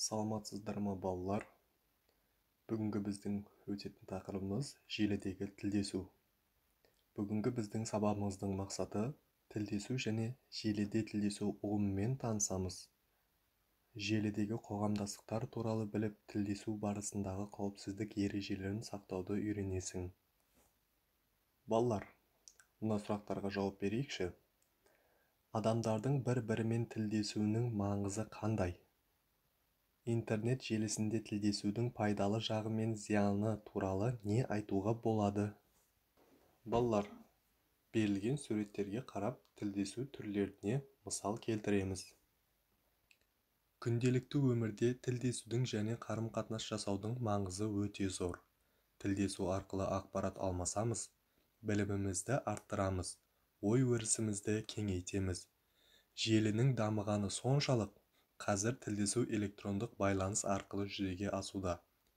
Саламатсыздар ма, балалар? Бүгінгі біздің өтетін тақырыбымыз – желідегі тілдесу. Бүгінгі біздің сабағымыздың мақсаты – тілдесу және желіде тілдесу ұғымымен танысамыз. Желідегі қоғамдастықтар туралы біліп, тілдесу барысындағы қауіпсіздік ережелерін сақтауды үйренесің. Балалар, мына сұрақтарға жауап берейікші. Адамдардың бір-бірімен тілдесуінің маңызы қандай? Интернет желісінде тілдесудің пайдалы жағы мен зияны туралы не айтуға болады? Балалар, берілген суреттерге қарап, тілдесу түрлеріне мысал келтіреміз. Күнделікті өмірде тілдесудің және қарым-қатынас жасаудың маңызы өте зор. Тілдесу арқылы ақпарат алмасамыз, білімімізді арттырамыз, ой-өрісімізді кеңейтеміз. Желінің дамығаны соншалық, қазір тілдесу электрондық байланыс арқылы жүзеге асуда.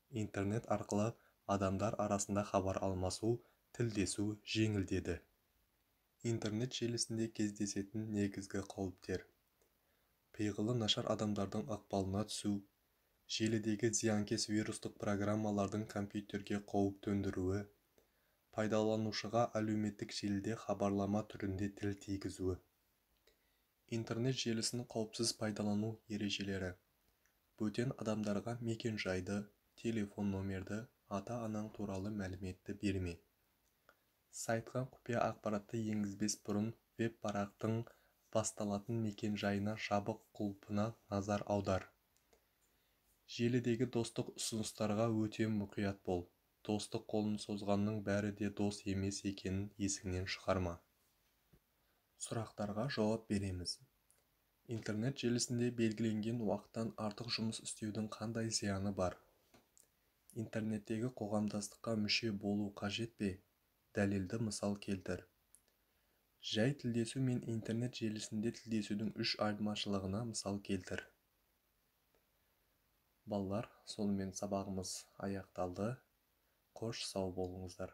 Интернет арқылы адамдар арасында хабар алмасу, тілдесу жеңілдеді. Интернет желісінде кездесетін негізгі қауіптер: пиғылы нашар адамдардың ықпалына түсу, желідегі зиянкес вирустық программалардың компьютерге қауіп төндіруі, пайдаланушыға әлеуметтік желіде хабарлама түрінде тіл тигізуі. Интернет желісін қауіпсіз пайдалану ережелері: бөтен адамдарға мекен-жайды, телефон номерді, ата-анаң туралы мәліметті берме. Сайтқа құпия ақпаратты енгізбес бұрын веб-парақтың басталатын мекен-жайына, жабық құлпына назар аудар. Желідегі достық ұсыныстарға өте мұқият бол. Достық қолын созғанның бәрі де дос емес екенін есіңнен шығарма. Сұрақтарға жауап береміз. Интернет желісінде белгіленген уақыттан артық жұмыс істеудің қандай зияны бар? Интернеттегі қоғамдастыққа мүше болу қажет пе? Дәлелді мысал келтір. Жай тілдесу мен интернет желісінде тілдесудің үш айырмашылығына мысал келтір. Балалар, сонымен сабағымыз аяқталды. Қош, сау болыңыздар.